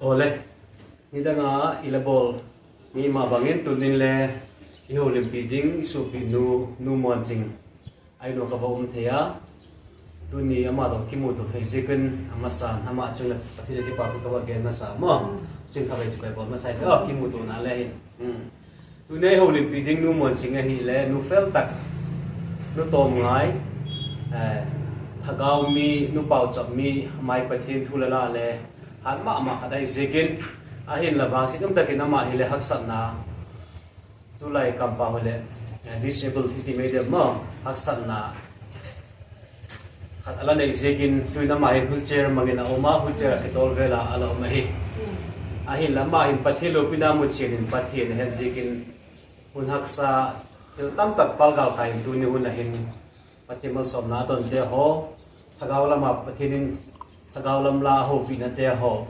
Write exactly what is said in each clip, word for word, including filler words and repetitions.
Ole, nidanga i le bol, ni ma bangin tunin le i houlimpi ding i sopi nu, Nu Muanching. Ahi nu ka va um thei a. Tuni ama toh kimuto thei jeh in amasa, ama chunga Pathen a kipa thu ka va gen masa mo. Chun ka va chu ka bol masa a, kimuto na le hin. Hmm. Tuni i houlimpi ding Nu Muanching ahi le, nu fel tak, nu tom ngai, eh, lhagao mi, nu paochap mi, mai Pathen thu le la le, hat mama khat ahi jeh in, ahin la vangset um takin ama hi le haksatna, tulai kampau hi le, eh, disabled hi ti mai dem mo, haksatna khat ala nei jeh in, tuin ama hi wheelchair mangin a um a, wheelchair a kitol vel a ala um ahi. Ahin la ama hin Pathen loupina mu chen in Pathen ahen jeh in, hun haksa, thil tamtak palgal kha in tuni hun a hin Pathen malsomna aton te ho, lhagao lama Pathen in lhagao lam la houpina te ho,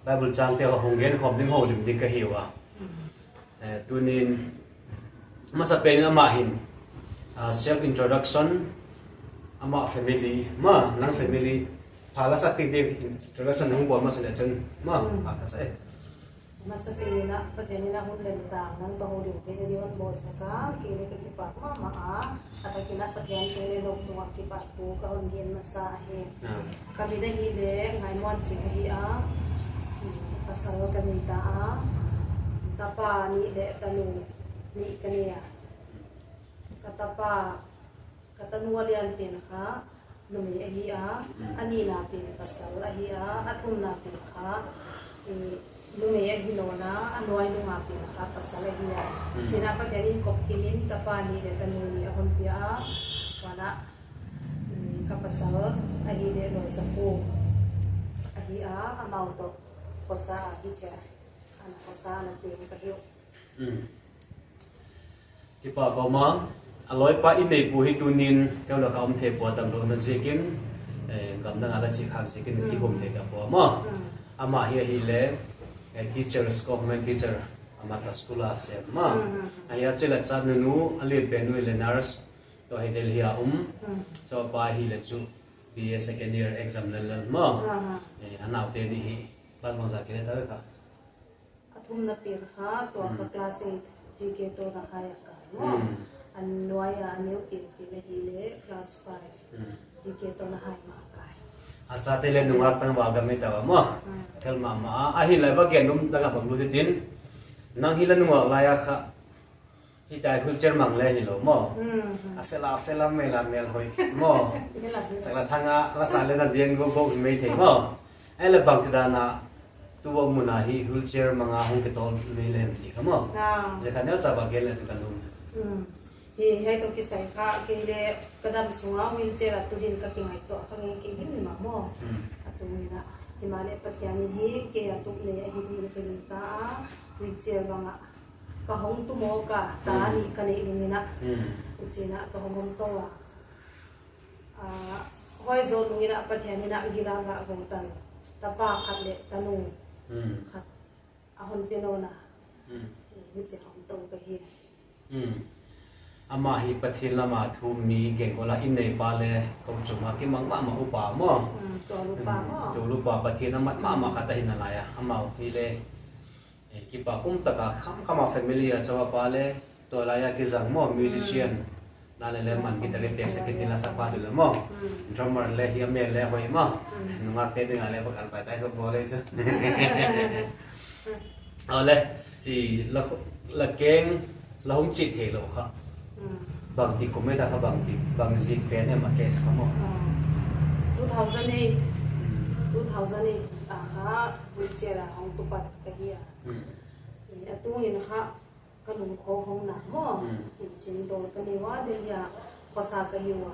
Bible chang te ho hung gen khom ding houlim ding ka hiu a. Eh, tunin, masa pen in ama hin, ah, self introduction, ama family, ma, nang family, pha la sak ting ting introduction hung bol masa le chun, ma, pha ka sa e. Masa pen in a, Pathen in a hun len ta, nang toh houlim te ni hon bol saka, kei le ka kipa mama a, Atahsan a Pathen te le lou tua kipa thu ka hon gen masa ahi. Ah. Ka min ahi le Ngaimuanching ahi a. Pasal ka nei ta a. Tapa ni le tanu ni ka nei a. Ka tapa, ka tanu a lian pen kha numei ahi a, mm, anina pen pasal ahi a, athumna pen kha, eh, numei ahi lou na, anuai nunga pen kha pasal ahi a. Mm. China Pathen in kop kimin tapa ni le tanu ni ahon pia a, wana, mm, ka pasal ahi le Loichapu ahi a, amau toh khosa ahi che, ana khosa ana te ka hiu. Mm. Kipa ka um a, aloipa in neipu hi tunin, keu la ka um thei pua damlou na jeh in, eh, gamdang a la che khak jeh in, mm, kigom thei ta pua mo. Mm. Ama hi ahi le, eh, teachers, government teacher, ama ka school a sem mo. Mm, mm, mm. Ahi a che la chat na nu, a lian pen nu le nurse, toh hi Delhi a um. Mm. Chapa hi le chu B A second year exam le lal mo. Mm, mm. Eh, anau te ni hi, class bangza kile ta ve kha. Athumna pen kha, tua kha, mm, class eight, T K Tona High a kai mo. Mm. Anuai a aneo pen pen ahi le, class five, mm, T K Tona High ma kai. Achate le nungak tangval gam e ta mo. Mm. Thil mama a, ahi lai va gen um tang a bang lut tin. Nang hi la nungak lai a kha, hitia wheelchair mang le hilou mo. Mm, mm. Asela, asela, mel a mel hoi mo. Mel a hoi. Sela thanga, la sa le na dien go go mei thei mo. Ahile bang ti dan a, tu va mun a hi wheelchair manga hung kitol mei le hem ti kha mo. Ah. Jeh kha neocha va gen le tu ka lung. Mm. Hi, hei toh kisai kha, kei le ka dam sunga wheelchair a tu din ka kingaito kha nge kei him him a mo. Mm. Atu mina, hima le Pathen in hi, kei a tu le ahi din ka lung ta a, wheelchair banga ka hung tu mo ka, ta, mm, ni ka nei lungin a. Mm. Uchin a ka hung hung to a. Ah, hoi jo lungin a Pathen in a gilanga gong tan. Tapa khat le tanu, mm, khat ahon pe lou na. Mm. Hiche hung to ka hi. Mm. Ama hi Pathen lama thum mi gengola in neipa le kochom a kimang mama upa mo. Mm, tolu pa mo. Mm, tolu pa Pathen amat mama khat ahi nalai a. Ama hi le Eh, kipa kum taka kham kham a family a chapa le, tua lai a kijang mo, musician. Mm. Na le le man guitar te sa kiti la sa pa tu le mo. Mm. Drummer le hi a mel le hoi mo. Mm. Nungak te dinga le bak an pai tai so bo le chu. Ole, i la, la keng, la hung chi thei lou kha. Mm. Bang ti kum e ta kha bang ti, bang jin pen em a case kha mo. Ah. Two thousand eight. Mm. Two thousand eight a kha wheelchair a hung tu pat ka hi a. Mm. Eh, atungin kha ka lungkho hong na mo. Mm. Hichun dol ka nei uva, Delhi a khosa ka hi uva.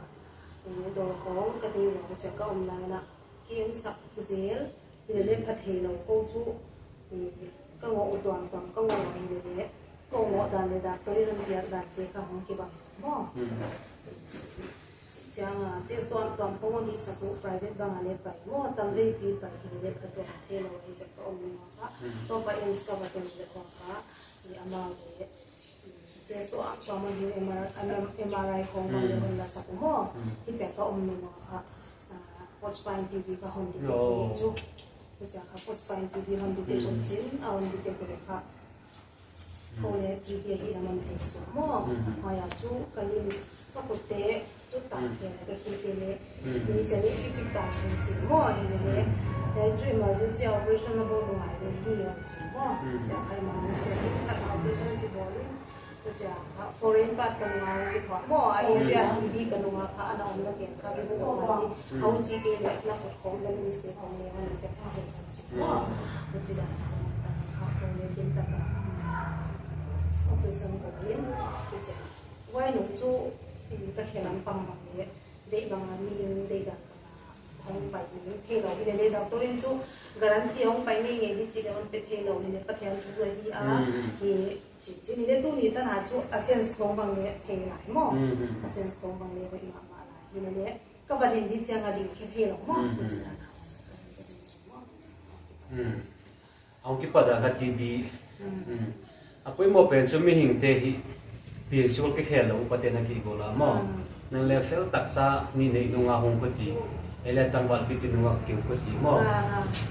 Eh, dol khong ka nei uva, hiche ka um lai na. Ki um sak jel, hile le pha thei lou ko chu. Eh, ka ngoh u tuam tuam, ka ngoh u hile le. Ka ngoh dan le doctor in an piak dan te ka hong kibang mo. Mm. Chang a, test tuam tuam ko ni sa ku private bang a le pai mo, tam vei pi pai hile le pha tuam thei lou hi chak ka um ni mo kha. Mm. Tua pa AIIMS ka va tuam le ko kha, ni amau le, mm, test tuam tuam mo hi MRI, MRI ko ma le, mm, hon la sa ku mo, mm, hi chak ka um ni mo kha. Ah, Watch Pine T V ka hon di, oh, chu. Hichea kha Coach Pine T V hon detect kon chin, a hon detect le kha. Kho le T B ahi na man thei chu mo. Hoi a chu ka lim is ka kut te chu ta te ka khi te le. Ni cha ni chik chik ta chu si mo hi le. Le chu emergency operation na bol ngai le hi yo chu mo. Cha kha emergency ni ta operation ki bol. Cha kha foreign part ka ngai ki thwa mo. A area hi bi ka ngai kha ana om na ke kha bi ko ma ni. Au chi ke le na ko ko le ni ste ko le na ke kha ho chi mo. Ko chi da kha ko le din ta ka. Operation ko le. Ko cha. Wai nu chu in ka khe lam pang ma le. Dei bang a mi dei da ka. Hong pai ni thei lo hi le le doctor in chu guarantee hong pai ni nge ni chi le hon pe thei lo hi le Pathian thu hi a. Hi chi chi ni le tu ni ta na chu a sense kong bang le thei lai mo. A sense kong bang le hoi ma ma lai hi le le. Ka va din ni chiang a ding khe thei lo mo. Hong kipat a ka T B. A poimo pen chu mihing te hi pian sual kikhel lo upa te na kigol a mo. Nang le fel tak cha ni nei nunga hong khuti. Ei le tangval kiti nunga kiu khuti mo.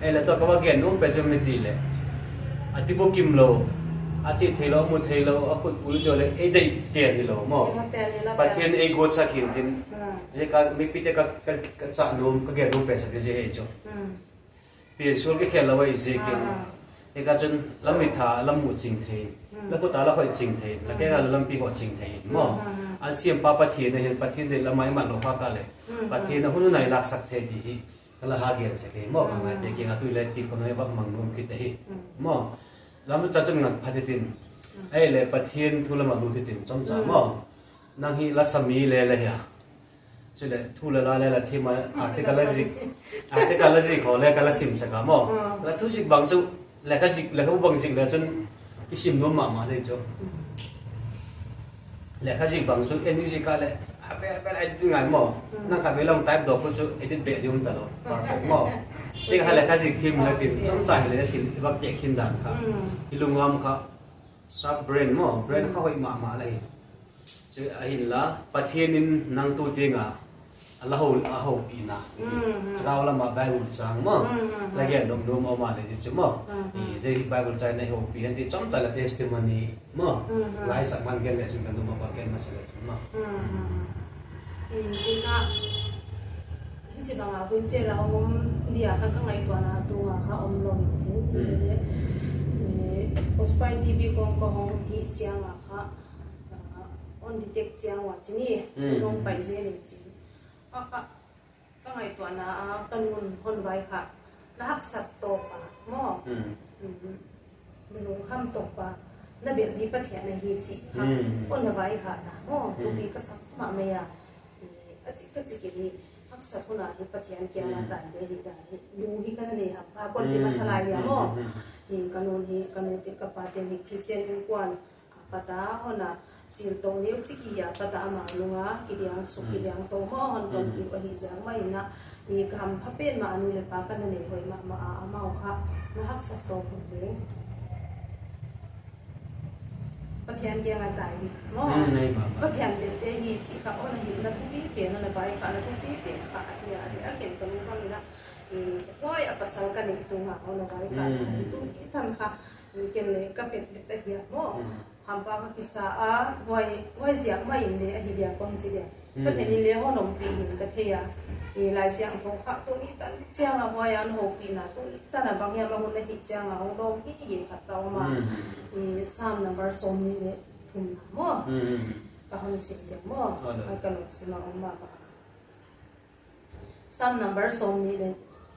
Ei le to ka va gen nung pe chu mi ti le. A ti bo kim lo. A chi thei lo, mu thei lo, a khut pui jo le, ei dei te ni lo mo. Pathian ei go cha khin tin. Je ka mi pi te ka, ka, ka cha num, ka gen nung pe sa ke je ei chu. Pian sual kikhel lo ai je kin. Eka chun lam mi tha, lam mu ching thei. La ko ta la hoi ching thei. La ke la lam pi ho ching thei. Mo. An siam pa Pathian na hin Pathian de lam ai man lo kha ka le. Pathian na hunu nai lak sak thei ti hi. Ka la ha gen se ke mo ka ngai pe ki nga tu le ti ko nai bak mang nom ki te hi. Mo. Lam cha chun ngat pha tin. Ai le Pathian thu lam a lu tin chom cha mo. Nang hi la sami le le ya. Chule, thu le la le la thima, article la zik, article la zik ho le ka la sim saka mo. La thu zik bang chu, le ka zik, le ka bang zik le chun, i sim nom ma ma le chu. Le ka zik bang chu, any zik ka le, a be, a be la edit ngai mo. Nang ka be long type do ko chu, edit be di um ta lo. Perfect mo. Te ka le ka zik thim le tin, chom cha hi le tin, i bak te khin dan ka. I lungam ka, sub brain mo, brain ka hoi ma ma le. Chu ahin la, Pathian in nang tu tinga, a la ho, a ho pi na. Rao lama Bible chang mo. La gen dom dom o ma le chu mo. I je Bible chang na ho pi han ti chom cha la testimony mo. Lai sak man gen le chu kan dom ba gen ma sa le chu mo. I, i ka, hi chi banga hun che la om dia ka ka ngai tua na tu nga ka om lo ni chin. Ni le, ni, Coach Pine T V kong ko hong hi chiang a ka. Ah, on detect chiang wa chini, nong pai je le chin. Ka, ka, ka ngai tua na, ah, ka nun hon vai kha. Na haksat to pa, mo. Na lungkham to pa. Na bel ni Pathian na hi chi kha. On na vai kha na, mo. Tu bi ka sak ma me ya. A chi ka chi ki ni. Haksat ko na hi Pathian kia na tai de hi da hi. Lu hi ka na le ha. Pa kon chi ma sa lai ya, mo. Hi ka nun hi, ka nun te ka pa te hi Christian in kuan. Pata hona chil to neu chiki ya pata ama lunga kidiang suk kidiang to mo hon kon ki ahi jang mai na i kam pha pen ma anu le pa ka na nei hoi ma ma a amau kha na haksa to pu le. Pathian dia nga tai di mo. Pathian te te hi chi ka ona hi na thupi pe na na bai ka na thupi pe ka a hi a le a ken ka lu ka mi na. Hoi a pasal ka nei tu nga ona bai ka na tu ki tham kha. Ken le ka pet pet a hi a mo. Hampa ka kisa a, huai, huai ziak mai in le ahi dia kon chi dia. Ka thei ni le hon om pi hin ka thei a. I Lai Siangtho kha tu ni tan chiang a huai an ho pi na tu ni tan a bang ya ma hun le hi chiang a hong dom hi ye kha ta ma. I Psalm number som ni le thum na mo. Ka hon sim dia mo. Ai ka lo sim a om ma ba. Psalm number som ni le,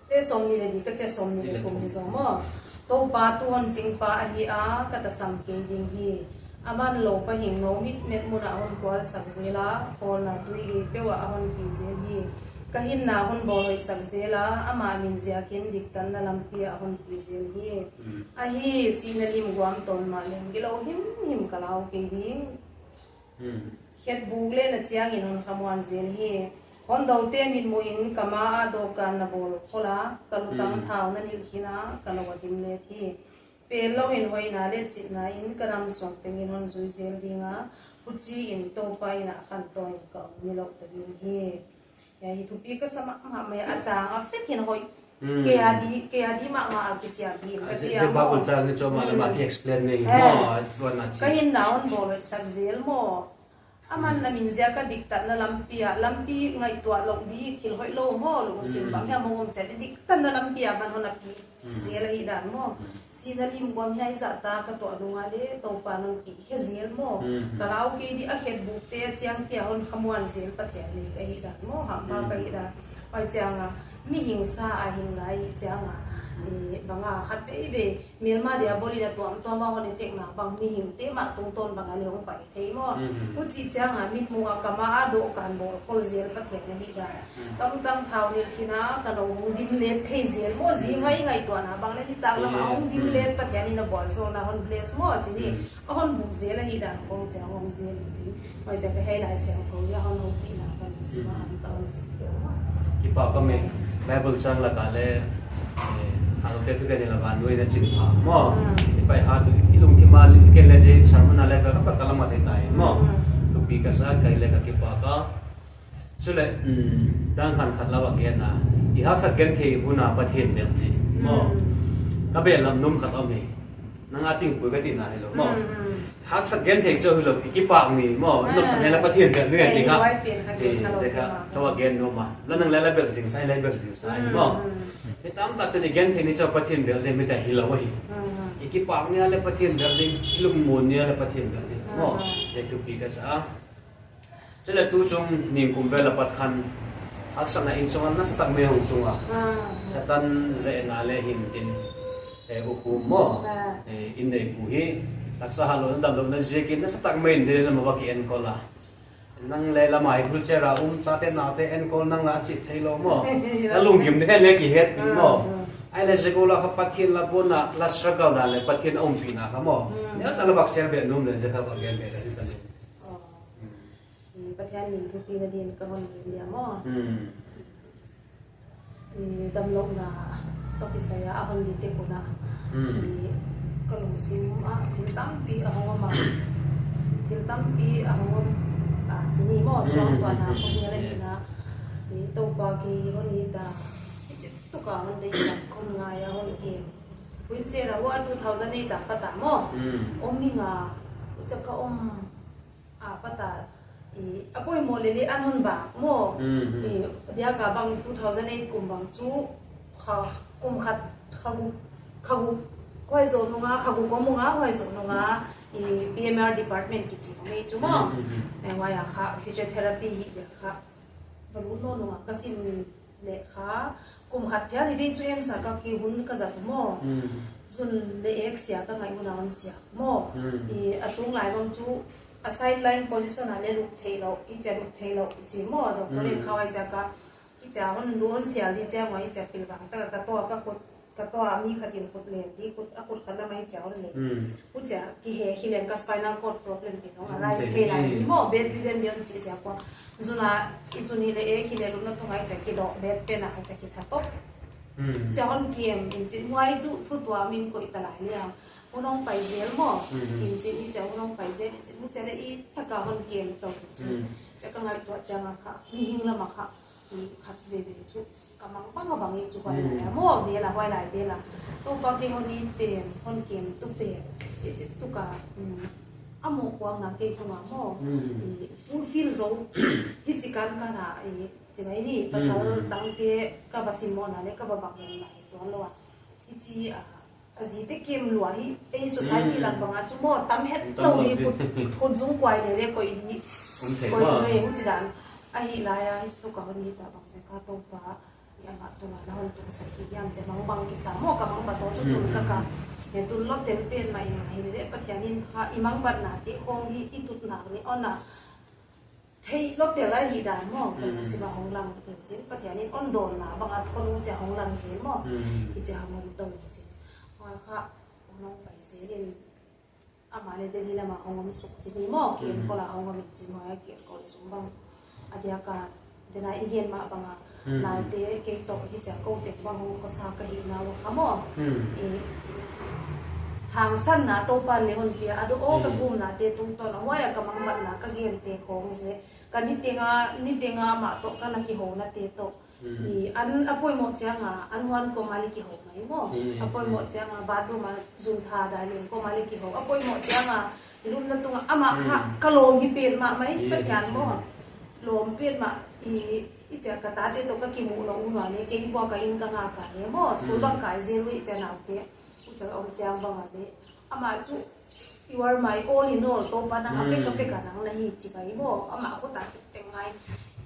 te som ni le di ka che som ni le thum ni zo mo. Topa tu hon ching pa ahi a, ka ta sam kei ding hi. Aman lo pa hing no mit met mun a hon kual sak zel a, kol na tui hi peu a hon pi zel hi. Ka hin na hon bol hoi sak zel a, ama min ziakin dik tan na lampi a hon pi zel hi. Ahi si na lim guam ton ma lem, gilo him him ka lau kei ding. Khet buk le na chiang in hon khamuan zel hi. Hon do te min mu in ka ma a do kan na bol khola, ka lutang thau na nil khin a, ka lo a dim le thi. Pe lo in hoi na le chit na in ka nam song teng in hon zui zel ding a, hu chi in to pa in a khan to in ka um ni lo ta ding hi. Ya hi thupi ka sama ma mai a chang a fek in hoi. Hmm. Kei a di, kei a di mama a kisiam hi. Ah, ka je, ti je a Bible mo. Chang ni chu ama le ama Hmm. ki explain nei hi Eh. mo, a, tua na chi. Ka hinna hon bol sak jel mo. Aman Hmm. na min jia ka diktatna lampi a, lampi ngaihtuah lou di, thil hoihlou mo, lungsim Hmm. bang hi a mo ngom chan, diktatna lampi a man hon a pi. Hmm. Jel ahi dan mo. Hmm. Sina lim guam hi a ijat ta ka toh nung a le, Toupa nang pi he jel mo. Hmm. Ka lau kei di a khet buk te, a chiang te a hon khamuan jel Pathian nei ka hi dan mo, ham pa Hmm. ka hi dan. Oi chiang a, mi hingsa a hing lai chiang a, eh, bang a khat bei bei, melma dia bol in a tuam tuam a hon e tek na bang mi hing te ma tung ton bang a le hong pai thei mo. Hmm. Huchi chiang a, mit mu a kama a do kan bol khol jel Pathian nei hi dan. Tam tam thao nil khin a, ka lo hung dim let thei jel mo, ji Hmm. ngai ngaihtuahna bang le nitak lam a Hmm. hung dim Hmm. let Pathian in a bol jol na hon bless mo, chi ni. Hmm. A hon buk jel ahi dan kong chiang hong jel chi. Hoi jeh ka hei lai siang ko ya hon hong pi na ka ni si ma Hmm. an ka hon si. Kipa ka me, Bible chang la ka le, eh, a lo te thu ka ni la van noi na chin pha mo. Hmm. Kipa ha tu, i lungthim a, i ken le je sermon a le ka, ka, ka lam a te tai mo. Hmm. Thupi ka sa, ka le ka kipa ka. Chule, um, dang khat khat la va gen na. I haksat genthei hun a Pathian bel ding. Mo. Mm. Ka bel lam nom khat om hi. Nang a ting pui ka ti na hi lo. Mo. Mm, mm. Haksat genthei chu hi lo, i kipak ni. Mo. Ah. Nom khat ne la Pathian bel ding Eh, ti kha. Huai pen kha Eh, ken ka lo je kha. Kipak. Ka va gen nom a. La nang le la bel jing sai, la bel jing sai. Mm, Mo. Mm. He tam ta chu ni genthei ni chu Pathian bel ding mi ta hi lo hi. Mm, mm. I kipak ni a le Pathian bel ding, i lungmon ni a le Pathian bel ding. Mo. Mm, mm. Je thupi ka sa. Chule tu chung ningkum vel a pat khan haksatna insung a nasa tak mai hung tung a. Ah. Satan jeh a le hin tin, eh, u khu mo. Ah. Eh, in nei khu hi. Taksa ha lo na dam lo na je kin nasa tak mai in de na ma ba ki enkol a. Nang le la mai wheelchair a um chate nate enkol nang la chi thei lo mo. A lungkim de le ki het mo. Ah, ah. Ai le je ko la kha Pathian la bon a la struggle dan le Pathian a umpi na kha mo. Hmm. Ne sa la bak ser be num le je kha ba gen be le ta le. Oh. Hmm. I Pathian min thupi na din ka hon din dia mo. Hmm. I damlouna toh kisai a, a hon di te kona. Hmm. I ka lungsim a, thil tampi a hong om a. Thil tampi a hong om a, chi ni mo, Hmm, suang hmm, tua na, hmm, ko ni la hmm. Hi na. I Toupa kei hon ni ta. I chi tu ka hon dei sa, kon ngai a hon ke. Wheelchair a wa two thousand eight a pat a mo. Hmm. Om mi nga, u cha ka om. A, pat a, i, a poimo le le an hon ba mo. Mm, mm. I, dia ka bang two thousand eight kum bang chu, kha, kum khat, kha guk, kha guk, hoi zo nunga, kha guk kum nunga, hoi zo nunga, i, P M R department kichi mo me chu mo. Mm, mm, mm. Eh, wa ya kha, physiotherapy hi ya kha. Balu no nunga, ka sin le kha, kum khat phia hi di chu em sa ka ki hun ka zat mo. Mm. Zun le ek sia ka ngai hun a hon sia mo. Mm. I a tung lai bang chu a sideline position a le lut thei lo, i cha lut thei lo, i chi mo. Doctor Mm. in khawai cha ka, i cha hon lu hon sia di cha mo, i cha pil bang ta ka to ka khut, ka to a mi khat in khut le, di khut, a khut khat la mai cha hon le. Mm. Huchia kihe, hilen ka spinal cord problem ti nong Mm, arise te thei lai hi. Mo, bedridden dion chi sia ko. Zuna, i zun hi le e, hile lupna tung ai cha kidoh, bed pen a cha kitha top. Mm. Cha hon kiem, in chin huai chu thu tua min koi ta lai liang. Hunong pai zel mo. Mm. In chin i cha hunong pai zel, in chin huchia le i thaka hon kiem to chin. Mm. Cha ka ngai tua cha nga kha, mi hing lama kha. I khat ve ve chu, ka mang bang a bang i chu huai lai a. Mm. Mo ve la, huai lai ve la. Toupa kei hon ni pen, hon kiem tu pen. I chi tu ka, mm, a mo kuang na kei tu nga mo. Mm. I fulfill zo. Hi chi kan ka na, i chi mai ni, pasal Mm. dang te ka ba sim mo na le, ka ba bang na i tuan lo a. I chi a, A ji te kiem lua hi, ei society Mm. lang banga chu mo, tam het Tam lo lo ni hi. Khut, khut zung kuai le le koi ni. Um thei Koi ma. Le hu chi dan. Ahi lai a, hi chu ka hon ni ta bang se ka Toupa. Ya ma tu na hon tu sa hi yam che mang bang kisa mo ka mang ba to chu Mm, tun ka mm, ka. mm. Ne tun lo tel pen ma in hi le Pathian in kha i mang bat na te khong hi i tut na ni ona. Thei lo tel a hi dan mo, Mm. Pathian sima hong lang, in chin, Pathian in on don na, bang a thon u che hong lang che mo, Mm. i che hong om to in chin. Hoi kha, hong pai che in, ama le Delhi lama hong om suk chin mo, ki Mm. enkol a hong om in chin, hoi ki enkol sung bang. A dia ka, dena i gen ma bang a, Mm. Naote kei toh hi cha ko te bang hong ko sa ka hi na lo kha mo. Mm. I hangsan na Toupa le hon pia, a do o ka Mm. thum na te tung ton, a huai a ka mang bat na ka gen te khong se. Ka ni tenga, ni tenga ma toh ka na ki ho na te toh. Hmm. I an apoimo chianga, an huan koma le kihou mai mo. Hmm. Apoimo chianga, bathroom a jun tha dai le koma le kihou. Apoimo chianga, lumna tunga ama kha, hmm, kalom hi pet mama mai, hmm, Pathian mo. Hmm. Lom pet ma, i, i chia ka tate to ka kimu lo u na le, kei bua ka in ka nga ka le mo. School, hmm, bang kai jeng u i chia nau te. U chia om chiang bang a le. Ama chu, "You are my all in all, Topa nang a fek a fek a nang na hi," chi bai mo. Ama khu ta thik teng ngai.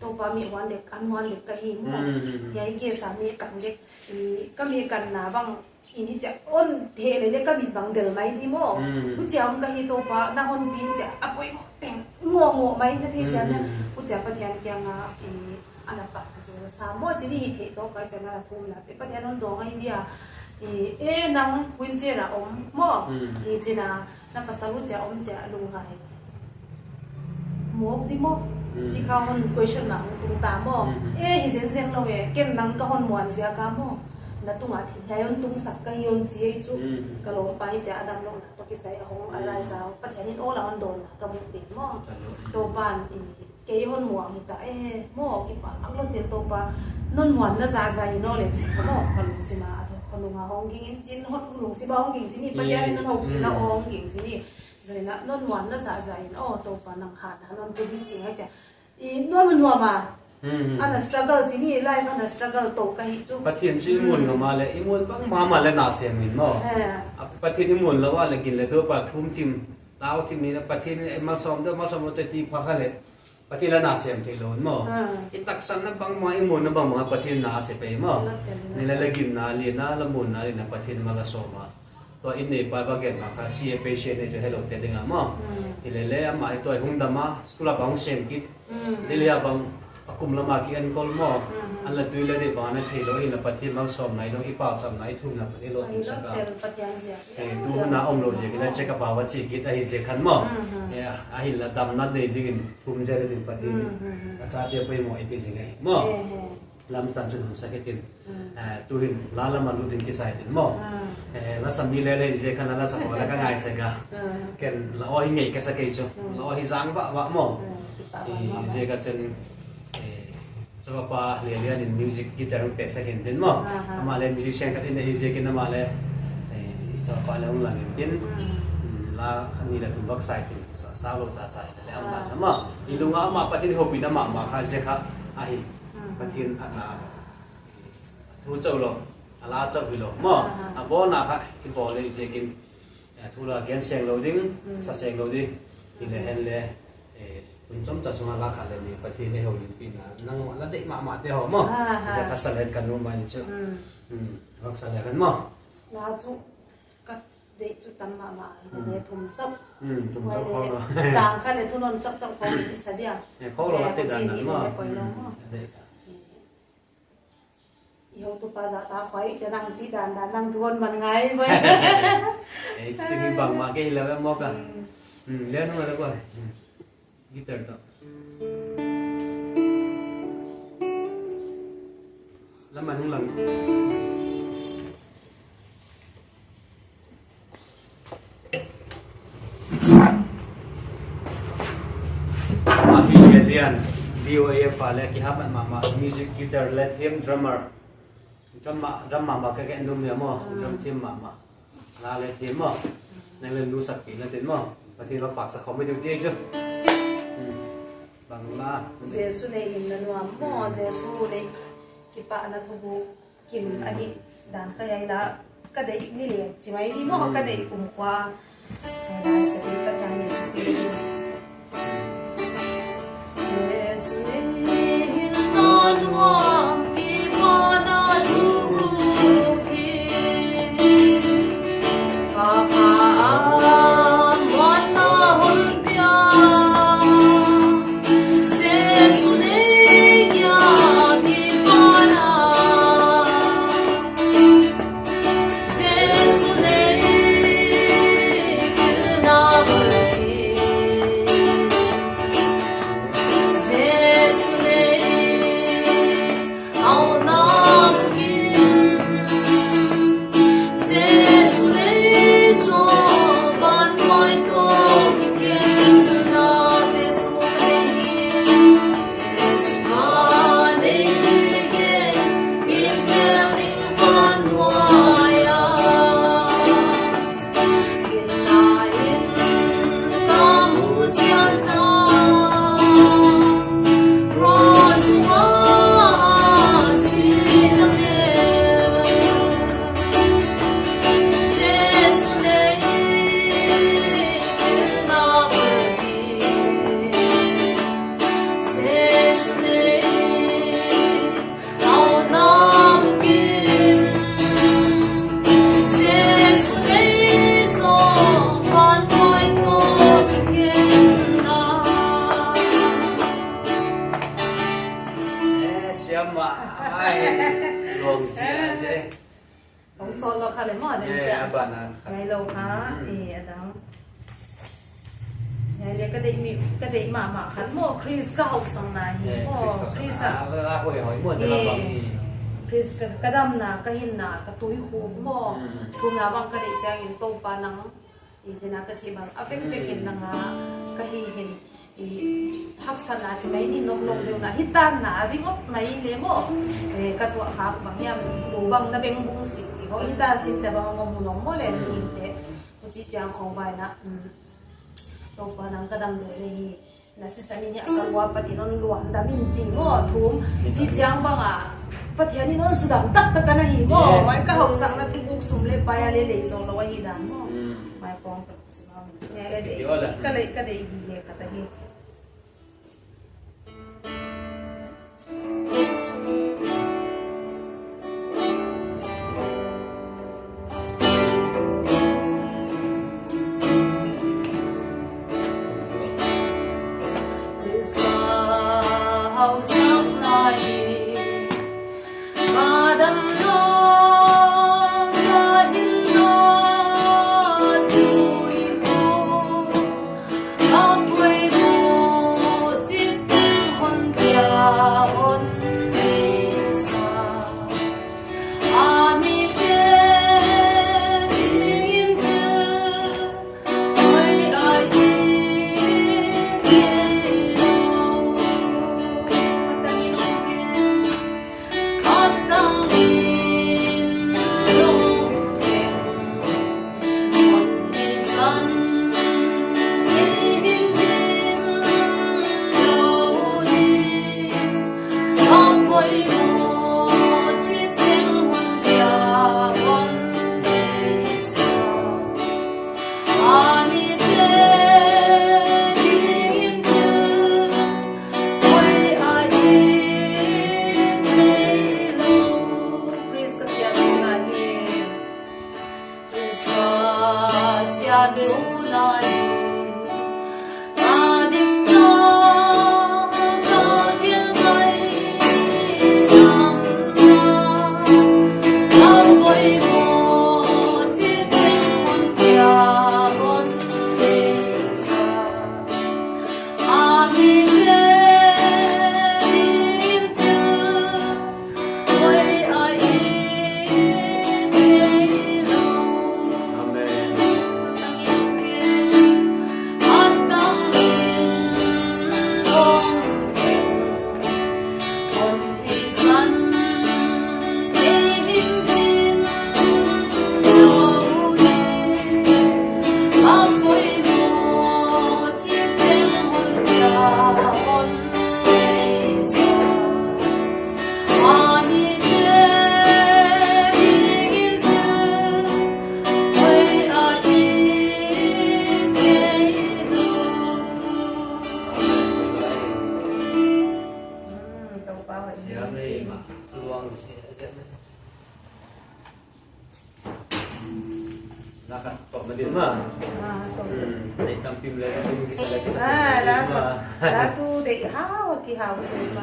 Topa mi huan dek, an huan dek ka hi mo. Mm. Hiai ke sa mi kan dek, i, ka mi kan na bang, i ni chia on the le le ka mi bang del mai di mo. Mm. U chia om ka hi Topa, na hon pi chia, a poi mo teng, ngo ngo mai na the sia na. Mm. U chia Pathian kianga, i, Ana pa ka se sa mo chini hi thei to kai chana la thum la te Pathian hon dong ai dia. I, e nang wheelchair a om mo. Mm. I china na pasal u chia om chia lunghai. Mo di mo. Mm. Chi kha hon question na tung ta mo. Mm. E hi zen zen lo e. Ken nang ka hon muan zia ka mo. Na tunga thi hiai hon tung sak ka hi hon chi ei chu. Mm. Ka lo pa hi chia adam lo na to kisai a hong, mm, a rai sa. Pathian in ola hon don na ka mu pe mo. Ka lo. To pan i Kei hon muan ta e, mo kipa ang lo tin Topa, non muan na za za in o le chi ka mo, ka lungsima a to, ka lunga hong ging in chin hon, lungsima hong ging chin i, Pathian in non hong pina hong ging chin i, zai na, non muan na za za in o, Topa nang ha na, non pu di chi hai cha. I, non muan ma, hmm, hmm, ana struggle chin i, life ana struggle to ka hi chu. Pathian chu i mun lo ma le, i mun bang ma ma le na siam in mo. Eh. A, Pathian i mun lo wa le gin le Topa thum thim, tau thim ni na Pathian i malsom do, malsom do te ti pha kha le. Pathian la na sem thei lo mo. Ah. I taksan na bang ma, i mun na bang ma, Pathian na se pe mo. Ni la la gin na li na, la mun na li na, Pathian ma la so ma. To in nei pa ba gen ma kha, si e patient ne jo hello te ding a mo. Hmm. Hi le le, ama i to hung dam a, school a bang sem kit. Hmm. Delhi a bang, a kum lama ki en kol mo. Hmm. An la tui le de ba na thei lo, hi la Pathian bang som nai lo, i pa cham nai thum na Pathian lo tu sa ka. Pathian zia. Eh, tu na om lo je, ki la check up a wa chi kit a hi je khan mo. Hmm, hmm. Eh, a hi la dam na de ding in. Thum je le tin Pathian. Hmm, hmm, hmm. A cha te poi mo i ti jing e mo. Eh, eh. Lam tan chun hung sa ke tin. Hmm. Eh, tu hin la lam a lu tin kisai tin mo. Hmm. Eh, la sa mi le le je khan la la sa ko la ka ngai se ga. Hmm. Ken la o hi ngei ka sa ke chu. Hmm. La o hi jang ba ba mo. Hmm. Kipa ba ba. Je ka chen, eh, so pa le le in music guitar pe sa ken tin mo. Aha. Ama le musician ka tin hi je ken ama le. Eh, so pa le hung la tin. Hmm. Hmm, la khan ni la tu bak sai tin. Sa, sa lo cha cha. Le am dan ama. I lunga ama Pathian hopina mama kha je kha ahi. Hmm. Pathian a, a, thu chau lo, a la chau hi lo mo. Ah. A bona kha i bol le je kin, eh, thu la gen seng lo ding, hmm, sa seng lo ding. I le hen le, eh, kun chom cha sunga la kha le ni Pathian le ho yin pi na. Nang la dei mama te ho mo. Ah, ah. Je kha sa le kan no ma ni chu. Hmm. Hmm. Vak sa le kan mo. La chu Ka dei chu tam mama, hmm, le thum chauh. Hmm, thum chauh. Huai le, khong lo. Chang khat le thu non chauh chauh khong le sa dia. Eh, khong lo. Eh, la te dan chi dan ni mo. Le koi lo mo. Hmm, dei ka. Eh, i ho tu pa za ta khoi, cha nang chi dan dan nang thu hon man ngai bai. Eh, si ni bang ma ke la mo ka. Hmm. Hmm, le no le ko. Hmm. Guitar to. Lam a hung lang. Ahi Adrian, D O A F a le kihamat mama, music guitar le theme drummer. Drum ma, drum mama ka ken dum ya mo, ah, drum team mama. La le team mo. Nang le lu sak pi le tin mo. Pathian lo pak sa khom mai tu ti chu. Hmm. Bang la. Jesu le in na nuam mo, hmm, Jesu le kipa na thubu kim, hmm, ahi dan ka yai la ka dei ni le chi mai ni mo, hmm, ka dei kum kwa. Mo, dan, eh, chan. Abana khat. Ngai lou ha, hmm, eh, adang. Ngai le ka dei mi, ka dei mama khat mo, Chris ka hausang na hi, eh, mo, Chris ka hausang Chris a, na. A, a, hoi, hoi, mo, eh, dala bang hi. Chris ka, ka damna, ka hinna, ka tuikhup mo. Hmm. Thumna bang ka dei chang in Toupa nang. I, tina ka chi bang, a vek vek in nanga ka hi hin, i, haksatna chi mai ni nok nok deu na, hitan na, ringop mai le mo. Eh, ka tuah kha bang hiam, tu bang na beng bung si, chi ho, hitan sin cha bang mo mu nom mo le ni te. Ko chi chiang khong bai na, um, Toupa nang ka dam le le hi. Na sisan in hi a ka lua Pathen hon lua dam in chin mo thum. Chi chiang bang a Pathen in hon sudam tak tak ana hi mo. Yeah. Mai ka hausang na thupuk sum le pai a le lei zo lo ahi dan mo. Mm. Mai pong tak si ma mo. Yeah, ka dei. Ka lei, ka dei hi le ka ta hi. Laka, pop ma din ma. Ah, to. Hmm, dei tampim le, tampim kisa le, kisa. Ah, se la ma. Sa, la chu dei hao, kihao dei ma.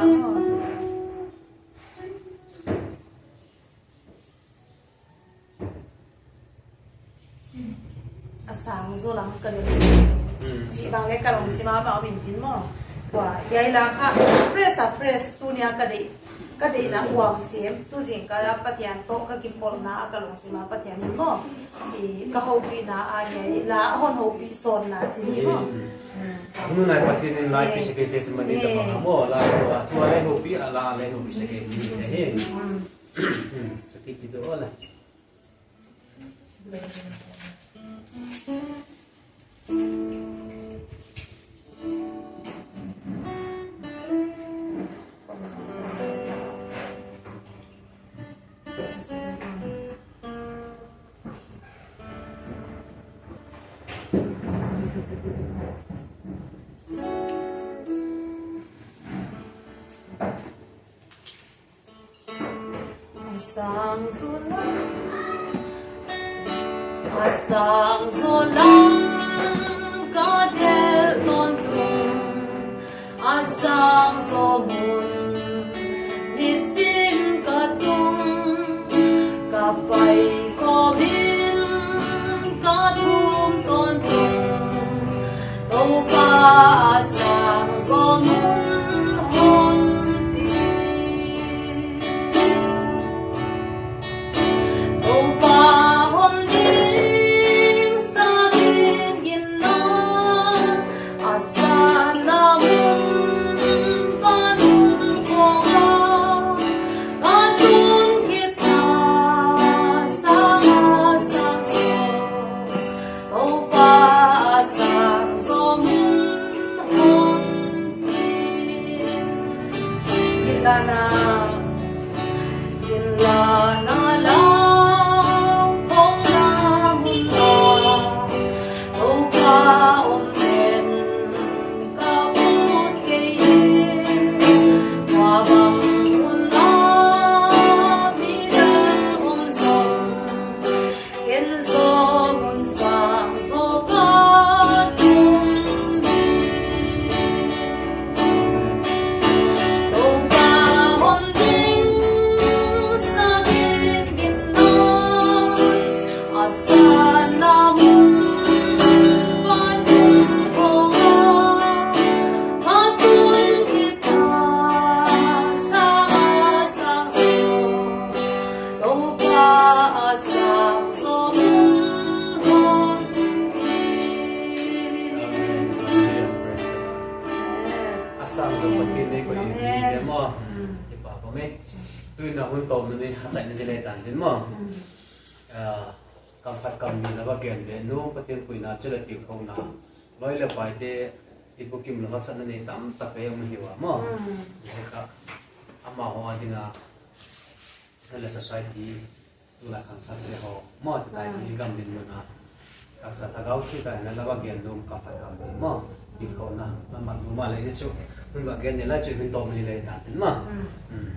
Asang zo lam ka le. Hmm. Chi bang le ka lungsim a ma min chin mo. Wa, yai la kha, fresh a fresh, tunia ka dei. Ka deina uang sem, tu jingkah a Pathen toh ka kimpolna a ka lungsim a Pathen in mo. I ka houpina a ngai la hon houpi sonna chi ni mo. Hmm. Nunai Pathen in lai pi seke testimony ta mo la ko a. Tu a lai houpi a la lai houpi seke ni he. Hmm. Seke ti do la. Asang zo lam, asang zo lam ka del ton tung, asang zo mun nisim ka tung, ka pai khom in Song sang so ka tum ni. Topa hon ding sa ding gin noi. Asa na mun van kum ko a. Atun kita sa sang so. Topa a sang so mun hon. Amen. Praise the Lord. Amen. Asang so Pathen nei ko in. Amen. Ni mo. Mm. Ipa ko me. Tuin a hun to mun ni hatai ni le tan din mo. Mm. Ah, kam khat kam ni la ba gen de nu Pathen puina chu le tilkhouna. Loi le pai te ibukim lo haksatna nei tamtak pe um hiu a mo. Mm. He kha amaho a dinga le society tu la khang khat le ho mo tu tai ni gam din lo na. Taksa tagau ki tai na la ba gen dum kam khat kam ni mo. Tilkhouna na mat nu ma le ni chu. Hun ba gen ni la chu hun to ni le ta tin mo. Mm. Mm.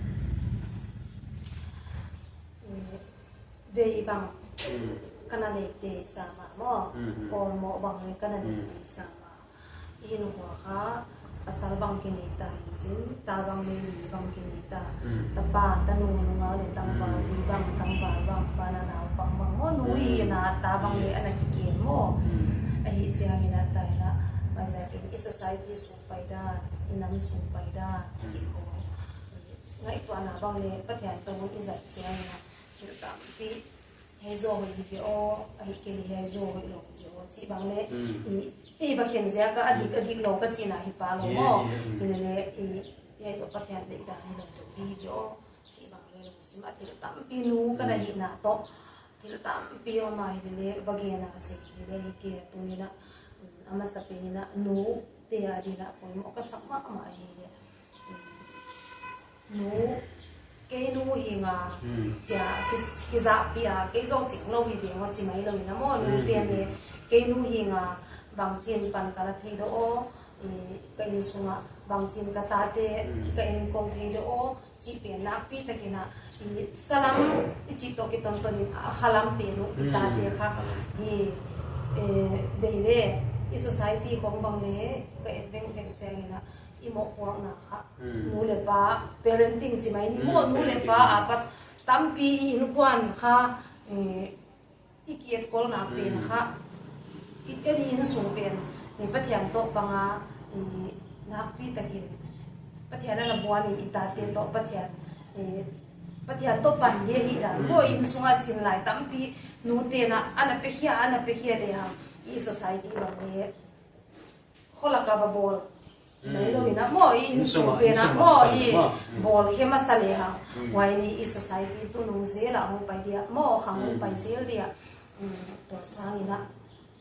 Vei bang, mm, kana nei te sa ma mo. Mm, mm. Or mo bang le kana nei, mm, te sa ma. Ihin hua kha, pasal bang kinei ta hin chin, ta bang le ni bang kinei ta. Mm. Tapa, tanu, nunga le tangval, mm, ni bang, tangval bang, pa na nau bang bang. Mo nu, mm, hi na ta bang le, mm, ana kikem mo. Mm. Ahi chiang ina ta ina, mai za ki i society sung pai da, i nam sung pai da, mm, chi ko. Ngaihtuahna bang le Pathen toh i zat chiang ina thil tampi hei zo hoi hi ve o, ahi kei hei zo hoi lo hi ve o, chi bang le, mm, i, i va khen zia ka a dik, mm, a dik lo ka chi na hi pa lo, yeah, mo. Yeah, mm. Hi le le, i, i hei zo Pathen deihdan hi lo to hi ve o, chi bang le lungsim a thil tampi nu ka na, mm, hi na toh, thil tampi o ma hi le le, va gen a se hi le hi ke tu ni na, mm, a masa pe ni na, nu te a di na poimo ka sak ma ma hi le. Nu, kei nu hi nga, hmm, chia, ki, kizahpi a, kei jong ching lo hi ve ngo chi mai lo ina mo, nu, hmm, te ne, kei nu hi nga, bang chin pan ka la thei do o, i, ka in sunga, bang chin ka ta te, hmm, ka in kong thei do o, chi pen nakpi takin a, i, salam, i chi to ki ton ton in, a khalam pen u, i ta te kha, hmm, i, e, vei le, i society kong bang le, ka in veng veng cheng ina, i mohpuakna kha. Hmm. Nu le pa, parenting chi mai ni mo, hmm, nu le pa, parenting, a pat tampi i inkuan kha, eh, i kietkolna pen, hmm, kha. I, eni insung pen, ni Pathian toh panga, i nakpi takin. Pathian ana buan in i tate toh Pathian, eh, Pathian toh pan le hi dan. Hmm. Mo insunga sin lai tampi, nu te na, ana pe hia, ana pe hia le ha. I society bang le. Kholaka ba bol. Hmm. Mai lo ina mo, i insung, insung pen a, insung mo, pen i mo. Hmm. Bol khe masa le ha. Hmm. Huai ni i society tu nung zel a hung pai dia, mo khang hung pai zel dia. Hmm. Hmm, tua sang ina.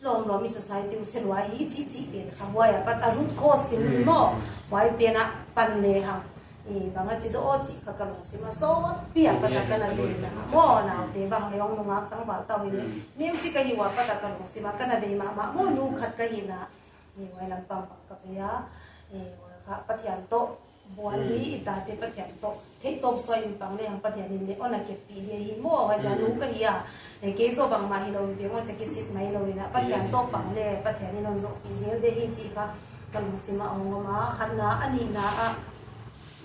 Lom lom i society u se lua hi chi chi pen kha huai a pat a root cause sin, hmm, mo. Huai pen a pan le ha. I bang a chi do o chi kha ka lungsim a so pi a pat a, hmm, kana le na. Mo nau te bang le ong nungak tangval tau hi le. Hmm. Nim chi ka hi ua pat a ka lungsim a kana vei ma ma mo nu khat ka hi na. Ni huai lampang bang ka vei a, ni huai kha Pathian toh, buan ni, hmm, i tate Pathian toh, thei tawp soi in pang le hang Pathian in le, ona kep pi le hi mo, huai za, hmm, nu ka hi a, e, kei zo bang ma hi lo, ve mo cha kisit mai lo ina, Pathian, hmm, toh pang le, Pathian in on zo pi zel de hi chi kha, ka lungsim a ong ma, khatna, anina a,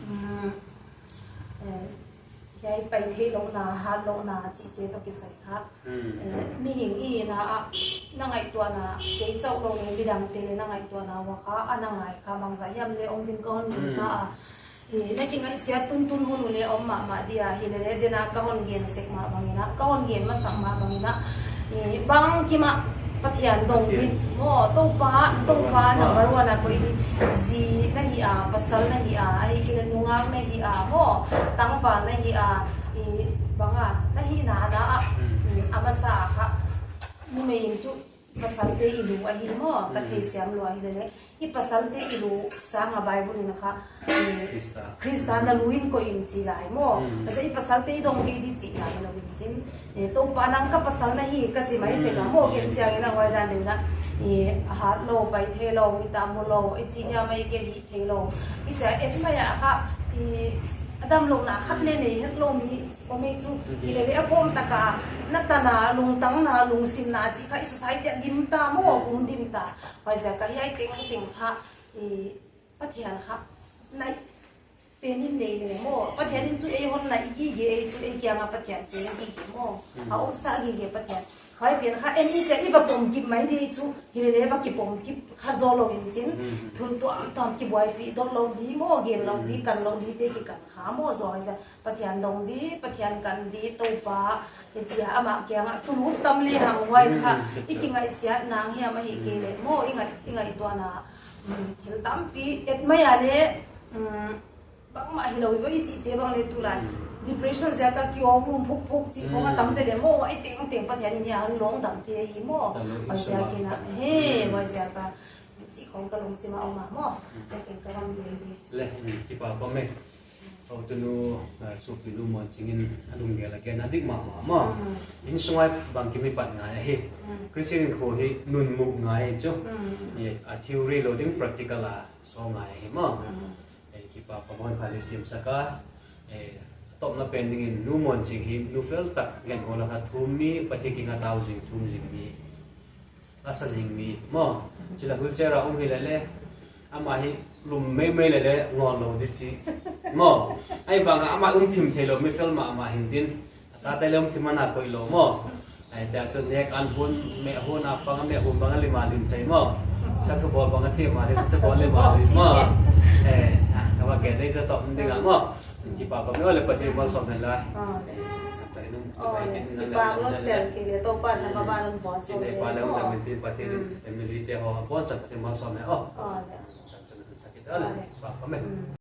um, e, Hiai pai thei lohna, hat lohna, chihte toh kisai kha. Hmm. Eh, mihing i hina a, na ngaihtuahna, kei chauh lou nge midang te le na ngaihtuahna uva kha, ana ngai kha, bangzah hiam le om ding ka hon, hmm, na a. Eh, na kingaihsiat tuntun hun u le om mahmah dia, hi le le, dena ka hon gen sek mah bangin a, ka hon gen masak mah bangin a, eh, bangkim a, Pathian dong, Pathian, din. Mo, Toupa, Toupa, Toupa, number one a koi di. Zi na hi a, pasal na hi a, ahi kei le nungak na hi a, mo, tangval na hi a, i, banga, na hina a, na a, hmm, i, amasa kha. Numei in chu, pasal te i lu ahi mo, ka, hmm, thei siam lou ahi le le. I pasal te i lu sanga Bible in kha, eh, Krista. Krista na lu in koi in chi lai mo. Mm. Asa i pasal te i dong kei di chi lai lo in chin. Eh, Toupa nang ka pasal na hi ka chi mai se ka mo, mm, ken chiang in a huai dan ding na. Eh, hat lou, pai thei lou, mi ta mo lou, i chi nia mai ke hi thei lou. I cha et mai a kha, Eh, adamlouna khat le nei het lou mi, um e chu, hilele akom tah a, natna, lungtangna, lungsimna, chi kha i society a dim ta mo, um dim ta. Huaijiak a hiai teng, hiai teng kha, eh, Pathian kha, nai, pen in nei le mo. Pathian in chu eihon nai gige, ei chu ei kianga Pathian pen gige mo. A umsa gige Pathian. Huai pen kha, en i che i va pom kip mai di chu, hilele va kipom kip kha zo lou in chin. Thil tuamtuam kibuaipi dot lou di mo, gen lou di, kan lou di te kikan kha mo zo ai za. Pathian dong di, Pathian kan di, Toupa, i chia ama kianga tulu tam le hang huai kha, i kingaisiat nang hiam ahi kei le mo, i ngai, i ngaihtuahna, um, thil tampi, et mai a le, um, bangmah hilou, i chihte bang le tulai. Depression jiak a kiom lum phukphuk chi khong a tam le le mo, huai tengteng Pathian in hia hon long dam thei ahi mo. Huaijiak in a, he, huaijiak a, chi khong ka lungsim a om a mo. Ka teng ka lam den di. Le, um, kipa kome. Houtunu, uh, sopinu Monching in alunggel a gen a dik mahmah mo. Insung a bangkim hi pat ngai ahi. Christian in kho hi nunmu ngai chu. Eh, a theory lou ding practical a so ngai ahi mo. Eh, kipa kome, hon phat le simsak a. Eh, topna pen dingin Nu Monching hi nufel tak ngen ho la kha thum mi, Pathian kinga tao jing thum jing mi. Asa jing mi mo. Chule wheelchair a um hilele, ama hi lum meimei lele ngol lou di chi mo. Ahivanga ama um thim thei lou mi fel mahmah hin tin. Achate le um thim ana koi lou mo. Ai, tia chu nek an hun, meh hun a pang, meh hun bang a lim a lim thei mo. Sa thu bol bang a thim a lim, sa bol lim a lim mo. Eh, ah, ka va ke nei cha to ding a mo. Kipa kome, ole Pathian malsom hen la. Ah, le. Ata inung, oh, le. Kipa lou tel kei le, Toupa na ba ba lung bon so. Kipa le mo. Pathian family te ho bon cha Pathian malsom hen. Oh. Oh, le. Cha cha sa kit ale. Kipa kome.